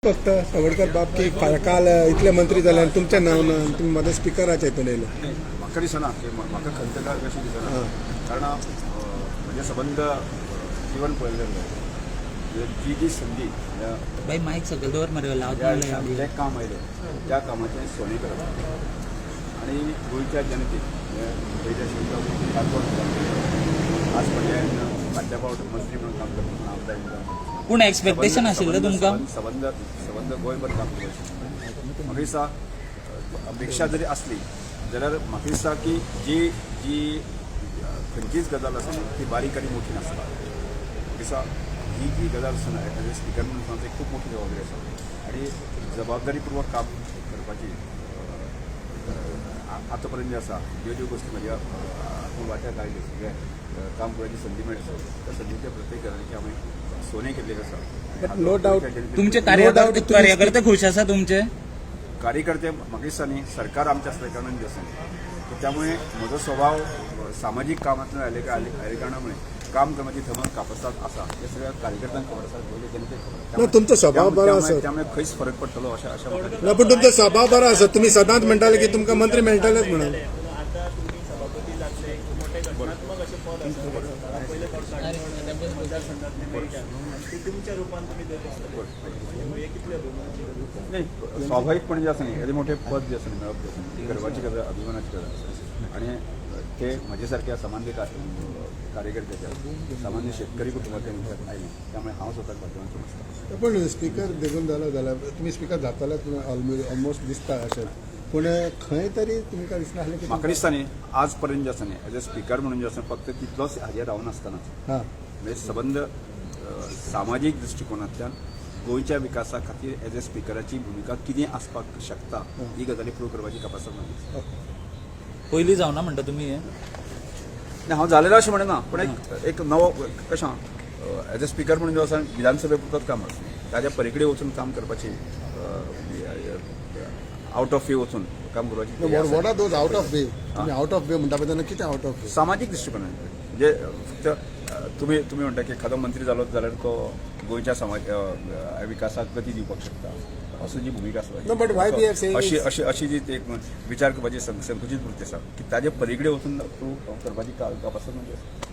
फक्त सावडकर बाब की काल इतले मंत्री जाले आनी तुमचें नांव ना आनी तुमी मदें स्पिकराच्या हितून येयले. नाही, म्हाका दिसना की म्हाका खंत काय कशी दिसना, कारण म्हजें सबंद जीवन पळयलें जाल्यार म्हणजे जी जी संदी ह्या बाई, माईक सकयल दवर मरे. ह्या लावत. आयुश्यांत जें काम आयलें त्या कामाचें सोने करप आनी गोंयच्या जनतेक, म्हणजे पयल्या शिवराक काणकोण काम केलें. आज पर्यंत फाटल्या फावट मंत्री म्हणून काम करता, म्हणून आमदार म्हणून काम करता. पूण एक्सपेक्टेशन आशिल्लें तुमकां? सबंद सबंद गोंयभर काम करपाचें. म्हाका दिसता अपेक्षा जरी आसली जाल्यार म्हाका दिसता की जी जी खंयचीच गजाल आसा ती बारीक आनी मोठी नासता. म्हाका दिसता ही ही गजाल आसतना एज ए स्पिकर म्हणून सांगता, एक खूब मोठी जबाबदारी आसा आनी जबाबदारीपूर्वक काम करपाची आतां पर्यंत जे आसा ज्यो ज्यो गोश्टी म्हज्या हातूंत वाट्याक आयल्यो, सगळे काम करपाची संदी मेळ्ळी आसा, त्या संदीच्या प्रत्येक गजालीची हांवें सोने केल्लें आसा. But no doubt तुमचे No कार्यकर्ते doubt तुम्ही- कार्यकर्ते खुश आसा तुमचे? कार्यकर्ते, म्हाका दिसता न्ही, सरकार आमच्या आसल्या कारणान जें आसा न्ही, तर त्यामुळे म्हजो स्वभाव सामाजीक कामांतल्यान आयले कारणामुळे काम करपाची थमक कापसात आसा हें सगळ्या कार्यकर्त्यांक खबर आसा, गोंयच्या जनतेक खबर आसा. ना, तुमचो स्वभाव बरो आसा. त्यामुळे खंयच फरक पडटलो अशें अशें म्हाका दिसना. ना, पूण तुमचो स्वभाव बरो आसा. तुमी सदांच म्हणटाले की तुमकां मंत्री मेळटलेच म्हणून. आता तुम्ही सभापती जातले, एक मोठे घटनात्मक अशें पद आसा. सरकाराक पयले फावट काणकोण मतदारसंघातले मेळटा आनी ते तुमच्या रुपान तुमी देत आसतले, म्हणजे हे कितले अभिमानाची गजाल? नाही, स्वाभाविकपणे जे आसा न्ही, येदें मोठें पद जे आसा न्ही मेळप जे आसा न्ही, ती गर्वाची गजाल, अभिमानाची गजाल आसा आनी ते म्हजे सारक्या सामान्य कार्यकर्त्याच्या, सामान्य शेतकरी कुटुंबातल्या मनशाक आयलें, त्यामुळे हांव स्वताक भाग्यवान समजता. पण स्पीकर देखून जालो जाल्यार तुमी स्पिकर जातलेच ऑलमोस्ट दिसता अशें, पूण खंय तरी तुमकां दिसना आसलें की म्हाका दिसता न्ही, आज पर्यंत जे आसा न्ही, एज अ स्पिकर म्हणून जे आसा, फक्त तितलोच हाजेर रावनासतना हां म्हणजे सबंद सामाजीक दृश्टिकोनांतल्यान गोंयच्या विकासा खातीर एज अ स्पिकराची भुमिका कितें आसपाक शकता ही गजाली प्रूव करपाची कपासत म्हाजी. पयलीं जावना म्हणटा तुमी हें? नाही, हांव जालेलो अशें म्हणना, पूण एक एक नवो कशें एज अ स्पिकर म्हणून जो आसा विधानसभे पुरतोच काम आसता, ताज्या पलीकडे वचून काम करपाची, आउट ऑफ वे वचून काम करपाची. What are those out of way? तुमी आउट ऑफ वे म्हणटा पळय तेन्ना कितें आउट ऑफ वे? सामाजीक दृश्टिकोनान, म्हणजे फक्त तुमी तुमी म्हणटा की एखादो मंत्री जालो जाल्यार तो गोंयच्या समाज विकासाक गती दिवपाक शकता असो जी भुमिका आसा. No, but why we are saying अशी is- अशी अशी जी एक विचार करपाची संकुचीत वृत्ती आसा की ताजे पलीकडे वचून तूं करपाची कापासत म्हणजे आसा.